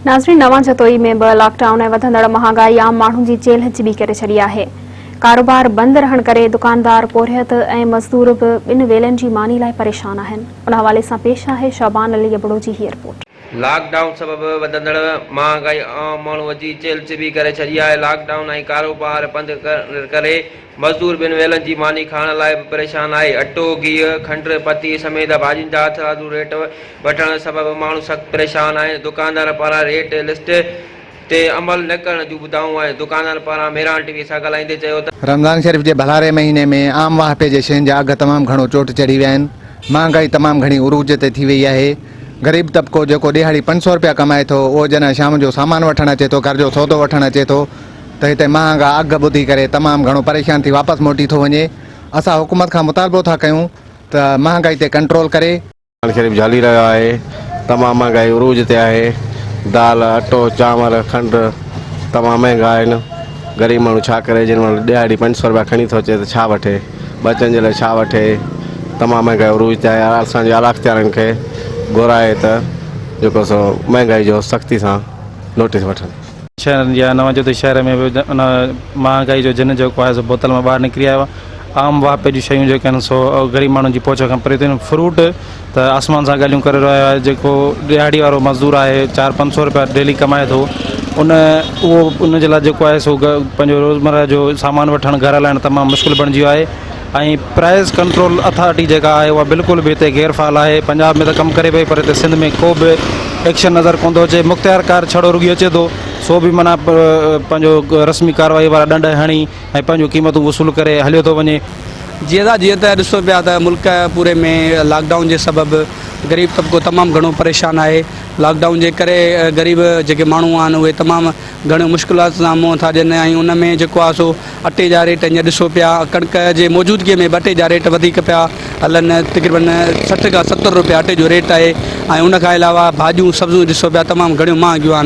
ناظرين نوان جتوئي ۾ به لاڪ ڊائون ۽ وڌندڙ مهانگائي عام ماڻهن جي چيلهه چٻي ڪري ڇڏي آهي. ڪاروبار بند رهڻ ڪري دڪاندار، پورهيت ۽ مزدور به ٻن ويلن جي ماني لاء پريشان آهن. ان حوالي سان پيش آهي شعبان علي ابڙو جي هيء رپورٽ. لاڪ ڊائون سبب وڌندڙ مهانگائي عام ماڻهو جي چيلهه چٻي ڪري ڇڏي آهي. لاڪ ڊائون ۽ ڪاروبار بند ڪري مزدور ٻن ويلن جي ماني کائڻ لاء به پريشان آهي. اٽو، گيهه، کنڊ، پتي سميت ڀاڄين جا هٿرادو ريٽ وٺڻ سبب ماڻهو سخت پريشان آهن. دڪاندارن پاران ريٽ لسٽ تي عمل نه ڪرڻ جون به دانهون آهن. دڪاندارن پاران مهراڻ ٽي وي سان ڳالهائيندي چيو ته. رمضان شريف جي ڀلاري مهيني ۾ عام واهپي جي شين جا اگهه تمام گهڻو چوٽ چڙهي ويا آهن. مهانگائي تمام گهڻي عروج تي ٿي وئي آهي. غريب طبقو جيڪو ڏهاڙي 500 رپيا ڪمائي ٿو اهو جڏهن شام جو سامان وٺڻ اچي ٿو گهر جو سودو وٺڻ اچي ٿو ته هتي مهانگا اگهه ٻڌي ڪري تمام گهڻو پريشان ٿي واپس موٽي ٿو وڃي، اسان حڪومت کان مطالبو ٿا ڪيون ته مهانگائي تي ڪنٽرول ڪري. رمضان شريف جهلي رهيو آهي، تمام مهانگائي عروج تي آهي، دال، اٽو، چانور، کنڊ تمام مهنگا آهن، غريب ماڻهو ڇا ڪري جن مهل ڏهاڙي 500 رپيا کڻي ٿو اچي ته ڇا وٺي، ٻچن جي لاء ڇا وٺي، تمام مهنگائي عروج تي آهي، اسان جي اعليٰ اختيارين کي گهرائي ته جيڪو سو مهنگائي جو سختي سان نوٽيس وٺن. شهرن جيان نوان جوتي شهر ۾ به ان مهانگائي جو جن جيڪو آهي سو بوتل مان ٻاهر نڪري آيو آهي عام واهپي جون شيون جيڪي آهن سو غريب ماڻهن جي پهچ کان پري ٿيون فروٽ ته آسمان سان ڳالهيون ڪري رهيو آهي جيڪو ڏهاڙي وارو مزدور آهي چار 500 روپيا ڊيلي ڪمائي ٿو ان اهو ان جي لاء جيڪو آهي سو پنهنجو روزمره جو سامان وٺڻ گهر هلائڻ تمام مشڪل بڻجي ويو آهي ۽ پرائز ڪنٽرول اٿارٽي جيڪا آهي اها بلڪل به هتي غير فعال آهي پنجاب ۾ ته ڪم ڪري پئي پر هتي سنڌ ۾ ڪو به ايڪشن نظر ڪونه ٿو اچي مختيار ڪار ڇڙو رڳي اچي ٿو سو به معنيٰ پنهنجو رسمي ڪارروائي وارا ڏنڊ هڻي ۽ پنهنجون قيمتون وصول ڪري هليو ٿو وڃي. جيئن ته جيئن ته ڏسو پيا ته ملڪ پوري ۾ لاڪ ڊائون جي سبب غريب طبقو تمام گهڻو پريشان آهي لاڪ ڊائون جي ڪري غريب جيڪي ماڻهو آهن اهي تمام گهڻيون مشڪلات سان منهن ٿا ڏين ۽ ان ۾ جيڪو آهي سو اٽي جا ريٽ هينئر ڏسو پيا ڪڻڪ جي موجودگي ۾ به اٽي جا ريٽ وڌيڪ پيا هلن تقريبن 60 کان 70 روپيا اٽي جو ريٽ آهي ۽ ان کان علاوه ڀاڄيون سبزيون ڏسو پيا تمام گهڻيون مهانگيون آهن.